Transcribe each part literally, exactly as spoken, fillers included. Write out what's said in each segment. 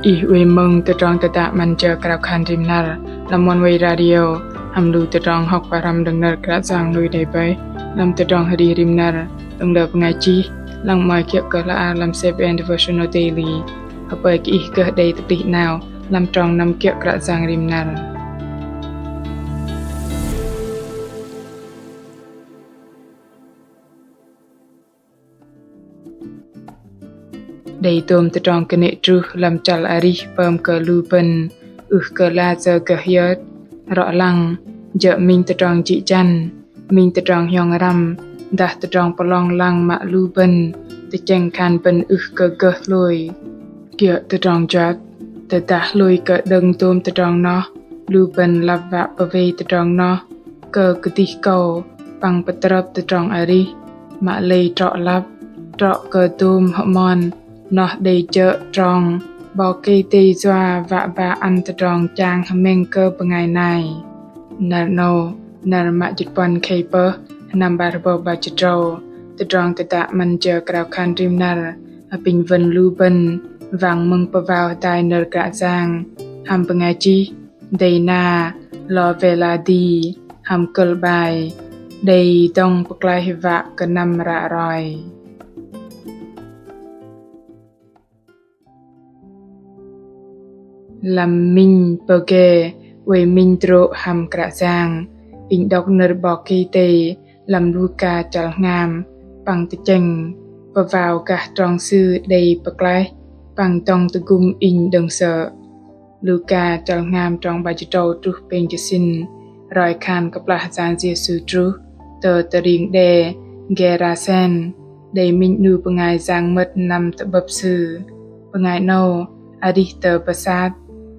Ih oei mơ̆ng tơdrong tơdă 'Măn Jơ Krao Khan Rim Năr lăm Oneway Radio, hăm lu tơdrong hŏk pơhrăm đơ̆ng nơ̆r Kră Yang lui đei bơih lăm tơdrong arih rim năr đơ̆ng lơ bơngai chih, lăng 'mơ̆i kiơ̆ kơ hla ar lăm Seven Devotional Daily. Hơpơi kơ ih gơh đei tơplih 'nao lăm trong năm kiơ̆ Kră Yang rim năr. Đei dôm tơdrong kơnê̆ truh lăm chăl arih pơm kơ lu bơ̆n ưh kơ la sơ̆ gơh hiơt, rŏ lăng, jơ̆ minh tơdrong jĭ jăn, minh tơdrong hiong răm, dah tơdrong pơlong lăng mă lu bơ̆n tơchĕng khan bơ̆n ưh kơ gơh hlôi. Kiơ̆ tơdrong juăt, tơdah hlôi kơ đơ̆ng dôm tơdrong noh, lu bơ̆n lăp wă pơwei tơdrong noh kơ kơdih akâu păng pơtrơp tơdrong arih, mă lei trŏ lăp, trŏ kơ dôm hơmon noh đei jơ̆ trong 'Bok Kei-Dei yua wă ba ăn tơdrong chang hơmĕng kơ bơngai nai. Năr 'nâu, năr mă jĭt puăn khei pơh, sơnăm 'bar hơbâu 'bar jĭt tơdrâu, tơdrong tơdă 'Măn Jơ Krao Khan Rim Năr apinh wơ̆n lu bơ̆n wang mơ̆ng pơwao hơdai nơ̆r Kră Yang hăm bơngai chih Dana Lovellady hăm kơ̆l 'bai Đei dŏng pơklaih wă kơnăm ră roi. Lăm minh pơgê oei minh hơdrô̆ hăm Kră Yang, inh đŏk nơ̆r 'Bok Kei-Dei lăm Luka chăl hngam păng tơchĕng pơwao gah trong Sư đei pơklaih păng dŏng tơgŭm inh đơ̆ng sơ̆. Luka chăl hngam trong 'bar jĭt tơdrâu truh pêng jĭt sĭn. Roi khan kơplah Yang Yêsu truh tơ tơring đe Gêrasen, đei minh 'nu bơngai yang mơ̆t năm tơ'bơ̆p Sư. Bơngai 'nâu arih tơ pơsat,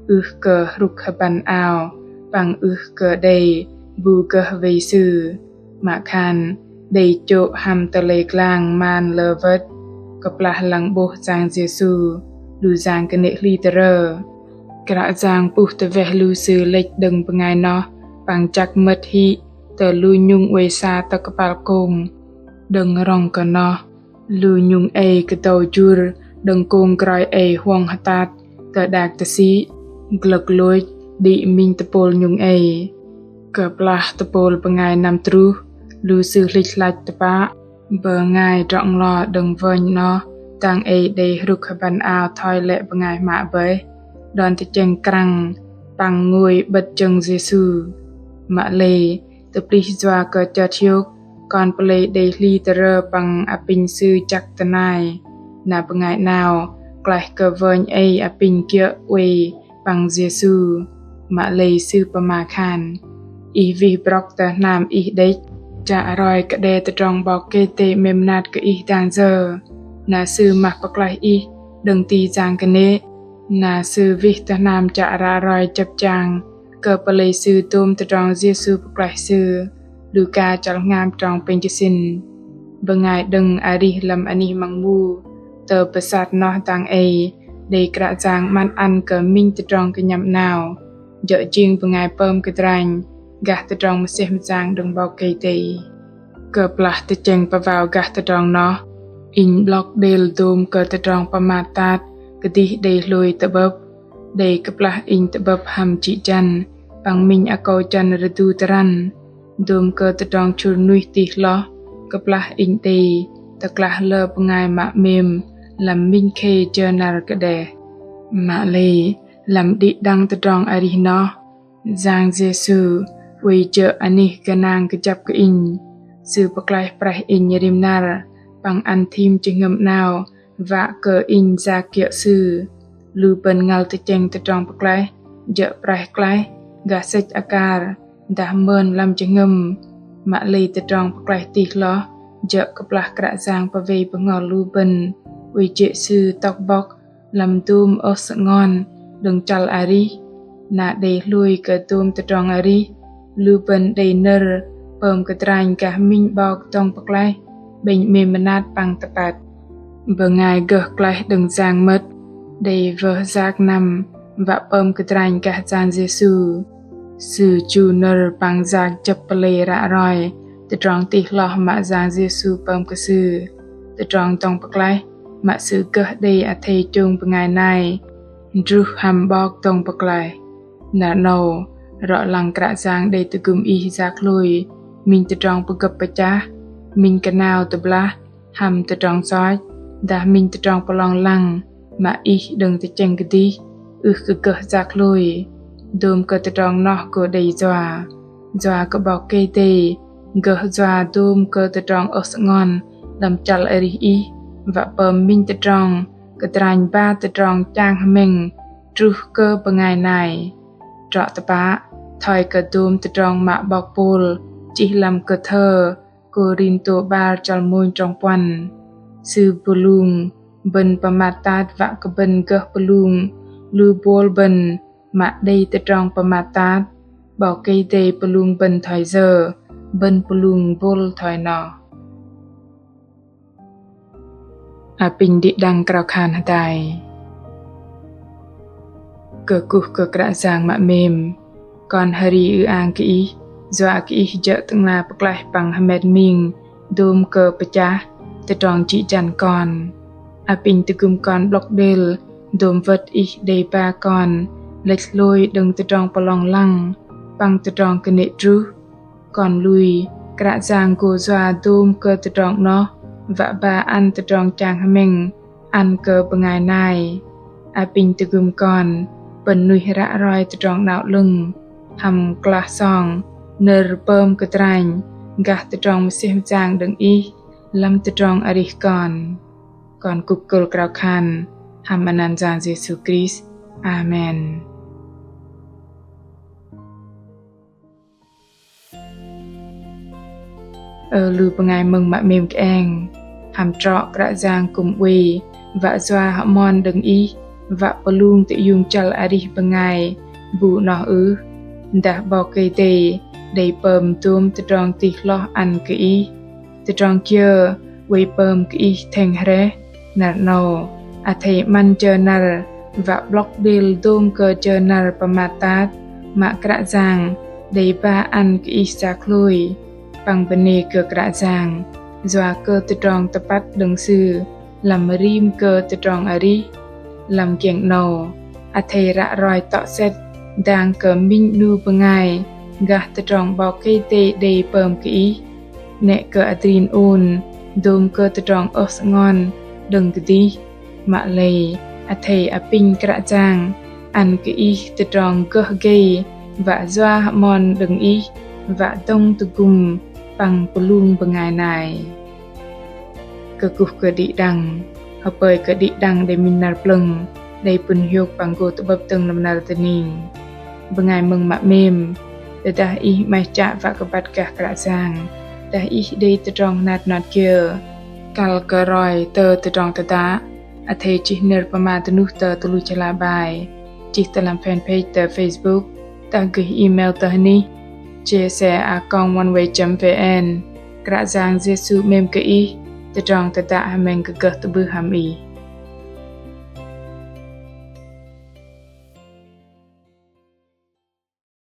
ưh kơ hrŭk hơbăn ao păng ưh kơ đei bu gơh wei sư. Mă khan đei chô̆ hăm tơlei glang man lơ wơ̆t. Kơplah lăng 'bôh Yang Yêsu, lu yang kơnê̆ hli tơrơ. Kră Yang puh tơweh lu sư lĕch đơ̆ng bơngai noh păng chăk mơ̆t hĭ tơ lu nhŭng oei sa tơ kơpal kông. Đơ̆ng rŏng kơ noh, lu nhŭng ei kơdâu jur đơ̆ng kông groi ei huŏng hơtat tơ đak tơsĭ, glơ̆k lôch đĭ minh tơpôl nhŭng ei. Kơplah tơpôl bơngai năm truh, lu sư hlĭch hlăch tơpă, bơngai drŏ nglo đơ̆ng wơnh noh dang ei đei hrŭk hơbăn ao thoi lĕ bơngai hmă bơih, đon tơchĕng krăng păng ngôi 'bơ̆t jơ̆ng Yêsu. Mă lei, tơplih yua kơ chơt hiôk, kon pơlei đei hli tơrơ păng apinh sư jăk tơnai. Na bơngai 'nao klaih kơ wơnh ei apinh kiơ̆ oei păng Yêsu. Mă lei sư pơma khan: Ih wih brŏk tơ hnam ih đĕch. Chă roi kơ đe tơdrong 'Bok Kei-Dei 'mêm mơnat kơ ih dang yơ. Na Sư mah pơklaih ih đơ̆ng ti yang kơnê̆. Na sư wih tơ hnam chă ră roi jơ̆p jang kơ pơlei sư dôm tơdrong Yêsu pơklaih sư. Luka chăl hngam trong pêng jĭt sĭn. Bơngai đơ̆ng arih lăm anih măng mu tơ pơsat noh dang ei đei Kră Yang 'măn ăn kơ minh tơdrong kơnhăm 'nao, jơ̆ jing bơngai pơm kơdranh gah tơdrong mơsêh mơyang đơ̆ng 'Bok Kei-Dei. Kơplah tơchĕng pơwao gah tơdrong noh, inh 'blŏk đêl dôm kơ tơdrong pơmat tat kơdih đei hlôi tơ'bơ̆p. Đei kơplah inh tơ'bơ̆p hăm jĭ jăn păng minh akâu jăn rơdu tơrăn. Dôm kơ tơdrong chŭr nuih tih hloh kơplah inh đei tơklah lơ bơngai mă 'mêm lăm minh khei jơ năr kơdeh. Mă lei, lăm đĭ đăng tơdrong arih noh, Yang Yêsu oei jơ̆ anih gơnang kơjăp kơ inh. Sư pơklaih praih inh rim năr păng ăn thim jơhngơ̆m 'nao wă kơ inh yak kiơ̆ Sư. Lu bơ̆n ngăl tơchĕng tơdrong pơklaih jơ̆ praih klaih gah sĕch akar dah mơn lăm jơhngơ̆m. Mă lei tơdrong pơklaih tih hloh jơ̆ kơplah Kră Yang pơwei bơhngol lu bơ̆n oei jê̆ Sư tŏk bŏk lăm dôm ôh sơ'ngon đơ̆ng chăl arih. Na đei hlôi kơ dôm tơdrong arih, lu bơ̆n đei nơ̆r pơm kơdranh gah minh 'Bok dŏng pơklaih 'bĕnh 'mêm mơnat păng tơpăt. Bơngai gơh klaih đơ̆ng yang mơ̆t đei wơh yak năm wă pơm kơdranh gah Yang Yêsu. Sư chu nơ̆r păng yak jơ̆p pơlei ră roi tơdrong tih hloh mă Yang Yêsu pơm kơ sư. Tơdrong dŏng pơklaih mă sư gơh đei athei chông bơngai nai. druh hăm 'Bok dŏng pơklaih. Năr 'nâu, rŏ lăng Kră Yang đei tơgŭm ih yak hlôi minh tơdrong pơgơ̆p pơchah, minh kơnao tơblah, hăm tơdrong soch, dah minh tơdrong pơlong lăng mă ih đơ̆ng tơchĕng kơdih ưh kơ gơh yak hlôi. Dôm kơ tơdrong noh gô đei yua. Yua kơ 'Bok Kei-Dei gơh yua dôm kơ tơdrong ơh sơngon lăm chăl arih ih, wă pơm minh tơdrong kơdranh ba tơdrong chang hơmĕng truh kơ bơngai nai. Trŏ tơpă, thoi kơ dôm tơdrong mă 'bok Pôl chih lăm kơthơ Kôrintô 'bar chăl mônh trong puăn. Sư pơlung bơ̆n pơmat tat wă kơ bơ̆n gơh pơlung lu bôl bơ̆n mă đei tơdrong pơmat tat. 'Bok Kei-Dei pơlung bơ̆n thoi yơ, bơ̆n pơlung bôl thoi noh. Apinh đĭ đăng krao khan hơdai. Kơkuh kơ Kră Yang mă 'mêm, kon hơri ư-ang kơ Ih, yua kơ Ih jơ̆ Tơ'ngla pơklaih păng hơmet ming dôm kơ pơchah tơdrong jĭ jăn kon. Apinh tơgŭm kon 'blŏk đêl dôm wơ̆t Ih đei ba kon lĕch hlôi đơ̆ng tơdrong pơlong lăng păng tơdrong kơnê̆ truh. Kon lui, Kră Yang gô yua dôm kơ tơdrong 'noh wă ba ăn tơdrong chang hơmĕng ăn kơ bơngai nai. Apinh tơgŭm kon pơ̆n nuih ră roi tơdrong 'nao 'lơ̆ng hăm klah song nơ̆r pơm kơdranh gah tơdrong mơsêh mơyang đơ̆ng Ih lăm tơdrong arih kon. Kon kŭk kơ̆l krao khan hăm anăn Yang Yêsu Krist. Amen. Ơ lu bơngai mơ̆ng mă 'mêm kơeng, hăm trŏ Kră Yang kư̆m oei wă yua hơmon đơ̆ng ih wă pơlung tơiung chăl arih bơngai bu 'noh ưh? Dah 'Bok Kei-Dei đei pơm dôm tơdrong tih hloh ăn kơ ih, tơdrong kiơ oei pơm kơ ih thĕng hrĕh? Năr 'nâu, athei 'măn jơ năr wă 'blŏk đêl dôm kơ jơ năr pơmat tat mă Kră Yang đei ba ăn kơ ih yak hlôi. Păng bơnê kơ Kră Yang yua kơ tơdrong tơpăt đơ̆ng Sư lăm rim kơ tơdrong arih. Lăm giĕng 'nâu, athei ră roi tŏ sĕt dang kơ minh 'nu bơngai gah tơdrong 'Bok Kei-Dei đei pơm kơ ih. 'Nĕ kơ adrin ôn dôm kơ tơdrong ơh sơngon đơ̆ng kơdih, mă lei athei apinh Kră Yang ăn kơ ih tơdrong gơh gei wă yua hơmon đơ̆ng ih wă dŏng tơgŭm păng pơlung bơngai nai. Kơkuh kơ đĭ đăng, hơpơi kơ đĭ đăng đei minh năr plơ̆ng đei pŭn hiôk păng gô tơ'bơ̆p dơ̆ng lăm năr dơning. Bơngai mơ̆ng mă 'mêm, tơdah ih 'maih chă wă kơ băt gah Kră Yang, dah ih đei tơdrong hơnat hơnot kiơ, kăl kơ roi tơ tơdrong tơdă, athei chih nơ̆r pơma dơnuh tơ tơluch hla bơar, chih tơ lăm fanpage tơ Facebook, dah gơih email tơ hơnih J S A a còng oneway chấm V N. Kră Yang Yêsu 'mêm kơ ih, tơdrong tơdă hơmĕng kơ gơh tơ'bưh hăm ih.